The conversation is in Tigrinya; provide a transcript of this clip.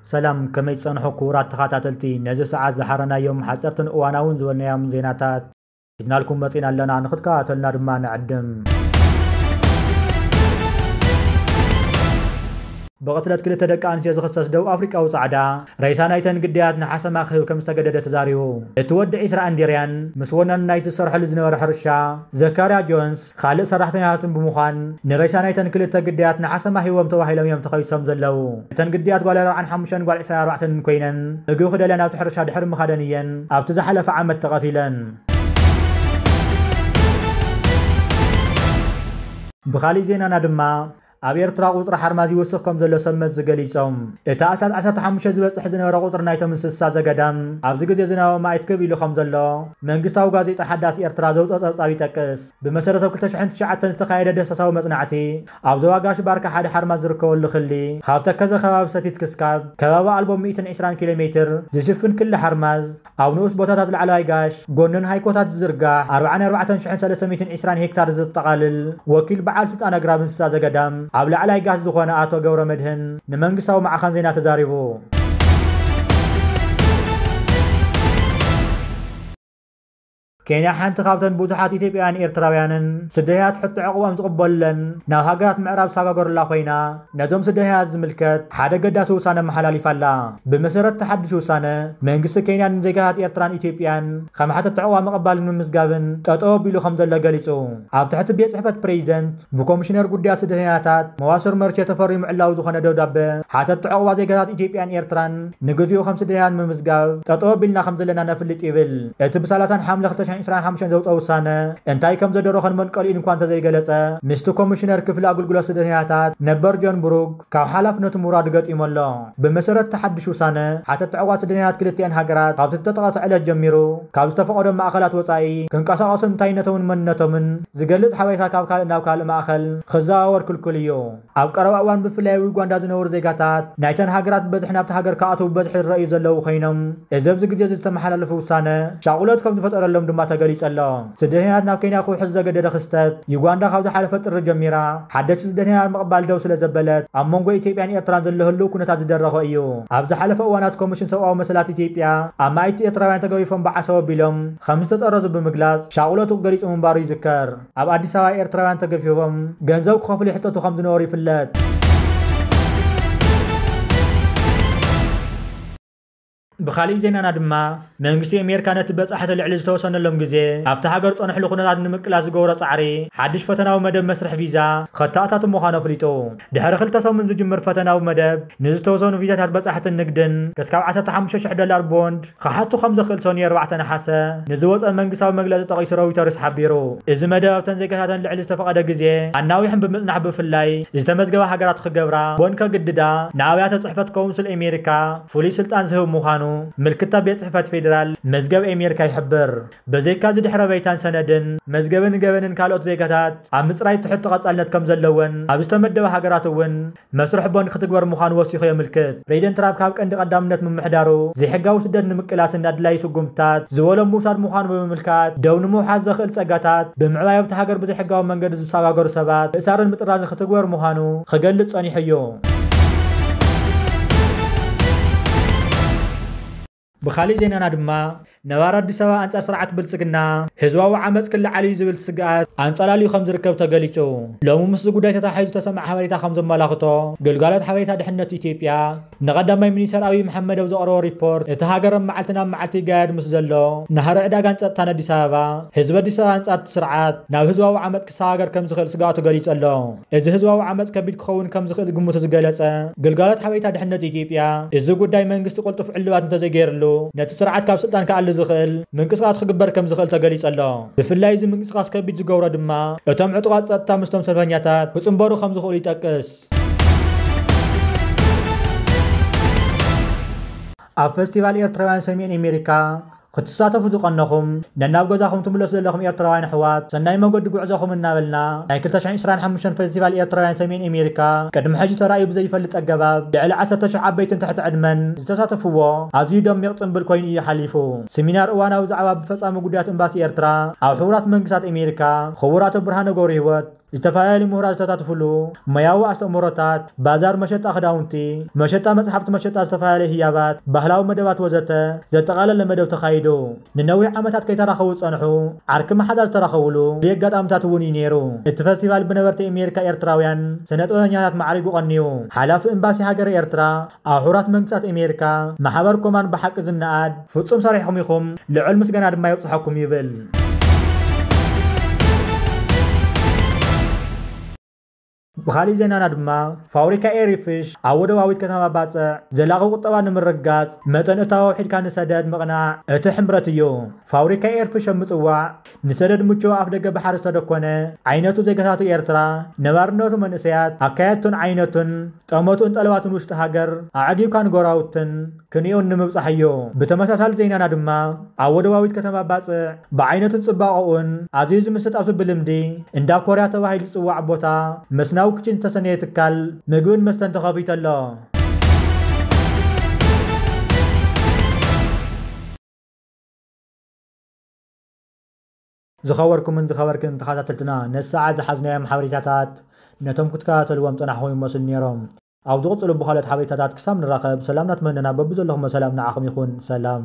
ሰላም፣ ከመይ ጸንሑ ክቡራት ተኸታተልቲ? ነዚ ሰዓት ዝሓረናዮም ሓጸርትን እዋናውን ዝበልናዮም ዜናታት ሒዝናልኩም መጺና ኣለና፣ ንኽትከታተሉና ድማ ንዕድም። ብቕትለት ክልተ ደቂ ኣንስትዮ ዝኽሰስ ደቡብ ኣፍሪቃዊ ጻዕዳ፣ ሬሳ ናይተን ግዳያት ንሓሰማ ክህብ ከም ዝተገደደ ተዛሪቡ። እቲ ወዲ ዒስራ ኣንዴርያን ምስ ወነን ናይቲ ዝሰርሐሉ ዝነበረ ሕርሻ ዘካርያ ጆንስ ካልእ ሰራሕተኛታትን ብምዃን ንሬሳ ናይተን ክልተ ግዳያት ንሓሰማ ሂቦም ተባሂሎም እዮም ተኸሲሶም ዘለዉ። እተን ግዳያት ጓል ኣርብዓን ሓሙሽተን ጓል ዒስራን ኣርባዕተን ኮይነን ምግቢ ክደልያ ናብቲ ሕርሻ ድሕሪ ምኻደን እየን ኣብቲ ዝሓለፈ ዓመት ተቐቲለን። ብኻሊእ ዜናና ድማ ኣብ ኤርትራ ቁጽሪ ሓርማዝ ይውስኽ ከም ዘሎ ሰብ መዚ ገሊጾም። እቲ ኣስታት ዓሰርተ ሓሙሽተ ዝበጽሕ ዝነበረ ቁጽሪ ናይቶም እንስሳ ዘገዳም ኣብዚ ግዜ ዝናብ ማይ ትክብ ኢሉ ከም ዘሎ መንግስታዊ ጋዜጣ ሓዳስ ኤርትራ ዘውፅኦ ጸብጻብ ይጠቅስ። ብመሰረት ኣብ ክልተ ሽሕን ትሽዓተን ዝተኻየደ ደሰሳዊ መጽናዕቲ ኣብ ዞባ ጋሽ ባርካ ሓደ ሓርማዝ ዝርከበሉ ክሊ ካብ ተከዘ ከባቢ ሰቲት ክስካብ ከባቢ ኣልቦ ሚእትን ዕስራን ኪሎ ሜትር ዝሽፍን ክሊ ሓርማዝ ኣብ ንኡስ ቦታታት ላዕለዋይ ጋሽ፣ ጎንን ሃይኮታት ዝዝርጋሕ ኣርባዓን ኣርባዕተን ሽሕን ሰለስተ ሚእትን ዕስራን ሄክታር ዘጠቓልል ወኪል በዓል ስልጣን ኣግራብ እንስሳ ዘገዳም ኣብ ላዕላይ ጋሽ ዝኾነ ኣቶ ገብረ መድህን ንመንግስታዊ ማዕኸን ዜና ተዛሪቡ። ኬንያ ሓንቲ ካብተን ብዙሓት ኢትዮጵያውያን ኤርትራውያንን ስደተኛታት ሕቶ ዕቑቦም ዝቕበሉለን ናብ ሃገራት ምዕራብ ዝሰጋገሩላ ኮይና፣ ነዞም ስደተኛታት ዝምልከት ሓደ ገዳሲ ውሳነ ኣመሓላሊፋ ኣላ። ብመሰረት እቲ ሓድሽ ውሳነ፣ መንግስቲ ኬንያ ንዜጋታት ኤርትራን ኢትዮጵያን ከም ሓተቲ ዕቑባ ምቕባልን ምምዝጋብን ጠጠው ኣቢሉ ከም ዘሎ ገሊጹ። ኣብ ትሕቲ ቤት ጽሕፈት ፕሬዚደንት ብኮሚሽነር ጉዳያት ስደተኛታት መዋስር መርቼ ተፈሪሙ ዕላዊ ዝኾነ ደብዳበ፣ ሓተቲ ዕቑባ ዜጋታት ኢትዮጵያን ኤርትራን ንግዚኡ ከም ስደተኛታት ምምዝጋብ ጠጠው ኣቢልና ከም ዘለና ነፍልጥ ይብል። እቲ ብሰላሳን ሓምለ ክልተ ሽሕን ዕስራን ሓሙሽተን ዘውፅኦ ውሳነ እንታይ ከም ዘደረኾን መንቀሊኡን እኳ እንተዘይገለጸ፣ ምስቲ ኮሚሽነር ክፍሊ ኣገልግሎት ስደተኛታት ነበር ጆን ብሩክ ካብ ሓላፍነቱ ምውራዱ ገጢሙ ኣሎ። ብመሰረት እቲ ሓድሽ ውሳነ፣ ሓተቲ ዕቑባት ስደተኛታት ክልቲኣን ሃገራት ካብቲ ዝተጠቐሰ ዕለት ጀሚሩ ካብ ዝተፈቐዶ ማእኸላት ወፃኢ ክንቀሳቐሱ እንታይነቶምን መንነቶምን ዝገልጽ ሓበሬታ ካብ ካልእ ናብ ካልእ ማእኸል ክዘዋወር ክልኩል እዩ። ኣብ ቀረባ እዋን ብፍላይ ኣብ ዩጋንዳ ዝነብሩ ዜጋታት ናይተን ሃገራት ብበዝሒ ናብቲ ሃገር ክኣትዉ ብበዝሒ ዝረኣዩ ዘለዉ ኮይኖም፣ እዚ ኣብዚ ግዜ እዚ ዝተመሓላለፈ ውሳነ ሻቑሎት ከም ዝፈጠረሎም ድማ ተገሊጹ ኣሎ። ስደተኛታት ናብ ኬንያ ክውሕዙ ዘገደደ ክስተት ዩጋንዳ ካብ ዝሓለፈ ጥሪ ጀሚራ ሓደሽቲ ስደተኛታት ምቕባል ደው ስለ ዘበለት ኣብ መንጎ ኢትዮጵያን ኤርትራን ዘሎ ህልው ኩነታት ዝደረኸ እዩ። ኣብ ዝሓለፈ እዋናት ኮሚሽን ሰብኣዊ መሰላት ኢትዮጵያ ኣማኢት ኤርትራውያን ተገፊፎም ብዓሰብ ኣቢሎም ከም ዝተጠረዙ ብምግላጽ ሻቑሎቱ ገሊጹ ምንባሩ ይዝከር። ኣብ ኣዲስ ኣበባ ኤርትራውያን ተገፊፎም ገንዘብ ክኸፍሉ ይሕተቱ ከም ዝነበሩ ይፍለጥ። ብኻሊእ ዜናና ድማ መንግስቲ ኣሜሪካ ነቲ በጻሕቲ ልዕሊ ዝተወሰነሎም ግዜ ኣብቲ ሃገር ጸንሕሉ ኩነታት ንምቅላስ ዝገብሮ ጻዕሪ ሓድሽ ፈተናዊ መደብ መስርሕ ቪዛ ከተኣታቱ ምዃኑ ኣፍሊጡ። ድሕሪ ክልተ ሰሙን ዝጅምር ፈተናዊ መደብ ንዝተወሰኑ ቪዛታት በጻሕትን ንግድን ክስካብ ዓሰርተ ሓሙሽተ ሽሕ ዶላር ቦንድ ክሓቱ ከም ዘኽእል ሰኑይ ኣርባዕተ ነሓሰ ንዝወጸ መንግስታዊ መግለጺ ጠቒሱ ሮይተርስ ሓቢሩ። እዚ መደብ ኣብተን ዜጋታተን ልዕሊ ዝተፈቐደ ግዜ ኣናዊሕን ብምጽናሕ ብፍላይ ዝተመዝገባ ሃገራት ክገብራ ቦንድ ከግድዳ ንኣብያተ ጽሕፈት ኮውንስል ኣሜሪካ ፍሉይ ስልጣን ዝህብ ምዃኑ ምልክታ ቤት ጽሕፈት ፌዴራል መዝገብ ኣሜሪካ ይሕብር። በዘይካዚ ድሕረ በይታን ሰነድን መዝገብን ገበንን ካልኦት ዜጋታት ኣብ ምጽራይ ትሕቲ ቀጻልነት ከም ዘለወን ኣብ ዝተመደበ ሃገራት እውን መስርሕ ቦንድ ክትግበር ምዃኑ ወሲኹ የምልክት። ፕሬዚደንት ትራምፕ ካብ ቀንዲ ቀዳምነት ምምሕዳሩ ዘይሕጋዊ ስደት ንምቅላስን ኣድላዪ ስጉምትታት ዝበሎም ምውሳድ ምዃኑ ብምምልካት፣ ደው ንምውሓዝ ዘኽእል ጸጋታት ብምዕባይ ኣብቲ ሃገር ብዘይሕጋዊ መንገዲ ዝሰጋገሩ ሰባት ምእሳርን ምጥራዝን ክትግበር ምዃኑ ክገልጽ ጸኒሑ እዩ። ብኻሊእ ዜናና ድማ ነባር ኣዲስ ኣበባ ኣንጻር ስርዓት ብልጽግና ህዝባዊ ዓመጽ ክለዓል እዩ ዝብል ስግኣት ኣንጸላልዩ ከም ዝርከብ ተገሊጹ። ሎሚ ምስዚ ጉዳይ ተተሓሒዙ ዝተሰምዐ ሓበሬታ ከም ዘመላኽቶ፣ ግልጋሎት ሓበሬታ ድሕነት ኢትዮጵያ ንቐዳማይ ሚኒስተር ኣብይ መሓመድ ኣብ ዘቕረቦ ሪፖርት፣ እቲ ሃገር ኣብ መዓልቲ ናብ መዓልቲ ይጋየድ ምስ ዘሎ ናህሪ ዕዳጋን ጸጥታን ኣዲስ ኣበባ፣ ህዝቢ ኣዲስ ኣበባ ኣንጻር እቲ ስርዓት ናብ ህዝባዊ ዓመጽ ክሰጋገር ከም ዝኽእል ስግኣቱ ገሊጹ ኣሎ። እዚ ህዝባዊ ዓመጽ ከቢድ ክኸውን ከም ዝኽእል ግምቱ ዝገለጸ ግልጋሎት ሓበሬታ ድሕነት ኢትዮጵያ፣ እዚ ጉዳይ መንግስቲ ቅልጡፍ ዕልባት እንተዘይገይርሉ፣ ነቲ ስርዓት ካብ ስልጣን ክኣሊ ዝኽእል ምንቅስቓስ ክግበር ከም ዝኽእል ተገሊጹ ኣሎ። ብፍላይ እዚ ምንቅስቓስ ከቢድ ዝገብሮ ድማ፣ እቶም ዕጡቓት ጸጥታ ምስቶም ሰልፈኛታት ክጽንበሩ ከም ዝኽእሉ ይጠቅስ። ኣብ ፈስቲቫል ኤርትራውያን ሰሜን ኣሜሪካ ክትሳተፉ ዝቐነኹም፣ ነናብ ገዛኹም ትምለሱ ዘለኹም ኤርትራውያን ኣሕዋት፣ ሰናይ መገዲ ጉዕዞኹም እናበልና፣ ናይ ክልተ ሽሕን ዕስራን ሓሙሽተን ፈስቲቫል ኤርትራውያን ሰሜን ኣሜሪካ፣ ቅድሚ ሕጂ ተራእዩ ብዘይፈልጥ ኣገባብ፣ ልዕሊ ዓሰርተ ሽሕ ዓበይትን ትሕቲ ዕድመን ዝተሳተፍዎ፣ ኣዝዩ ደሚቕ ጽምብል ኮይኑ እዩ ሓሊፉ። ሰሚናር እዋናዊ ዛዕባ ብፈጻሚ ጉዳያት ኤምባሲ ኤርትራ ኣብ ሕቡራት መንግስታት ኣሜሪካ፣ ክቡር ኣቶ ብርሃነ ገብረህይወት፣ ዝተፈላለዩ ምሁራት ዝተሳተፍሉ ሞያዊ ኣስተእምሮታት፣ ባዛር፣ መሸጣ ክዳውንቲ፣ መሸጣ መጽሓፍቲ፣ መሸጣ ዝተፈላለዩ ህያባት፣ ባህላዊ መደባት ወዘተ ዘጠቓለለ መደብ ተኻይዱ። ንነዊሕ ዓመታት ከይተራኸቡ ዝጸንሑ ዓርኪ መሓዛ ዝተራኸቡሉ ኣጋጣምታት እውን እዩ ነይሩ። እቲ ፈስቲቫል ብነበርቲ ኣሜሪካ ኤርትራውያን ስነ ጥበበኛታት ማዕሪጉ ቀንዩ። ሓላፊ ኤምባሲ ሃገረ ኤርትራ ኣብ ሕቡራት መንግስታት ኣሜሪካ፣ ማሕበር ኮማን ብሓቂ ዝነኣድ ፍጹም ሰሪሕኹም ኢኹም፣ ልዑል ምስጋና ድማ ይብጽሐኩም ይብል። ብኻሊእ ዜናና ድማ፣ ፋብሪካ ኤሪፍሽ ኣብ ወደባዊት ከተማ ባጽዕ ዘላቒ ቁጠባ ንምርግጋጽ መጠን እታወ ኣውሒድካ ንሰደድ ምቕናዕ እቲ ሕምረት እዩ። ፋብሪካ ኤርፍሽ ኣብ ምጽዋዕ ንሰደድ ምቹው ኣፍ ደገ ባሕሪ ዝተደኮነ ዓይነቱ፣ ዜጋታቱ ኤርትራ፣ ነባርነቱ መንእሰያት፣ ኣካየድቱን ዓይነቱን ጠመቱን ጠለባትን ውሽጢ ሃገር ኣዕጊብካ ንጎራውትን ክንዮን ንምብጻሕ እዩ። ብተመሳሳሊ ዜናና ድማ፣ ኣብ ወደባዊት ከተማ ባጽዕ ብዓይነቱን ጽባቐኡን ኣዝዩ ዝምስጥ ኣብ ዝብል ልምዲ እንዳ ኮርያ ተባሂሉ ዝጽዋዕ ቦታ መስናዊ ክችን ዝተሰነየ ትካል ምግብን መስተን ተኸፊቱ ኣሎ። ዝኸበርኩምን ዝኸበርክን ተኸታተልትና፣ ነዚ ሰዓት ዝሓዝናዮም ሓበሬታታት ነቶም ክትከታተልዎም ጸናሕኹም ይመስሉ ነይሮም። ኣብ ዝቕጽሉ ብኻልኦት ሓበሬታታት ክሳብ ንራኸብ፣ ሰላም እናተመነና፣ በብዘለኹሞ ሰላም ንዓኹም ይኹን። ሰላም።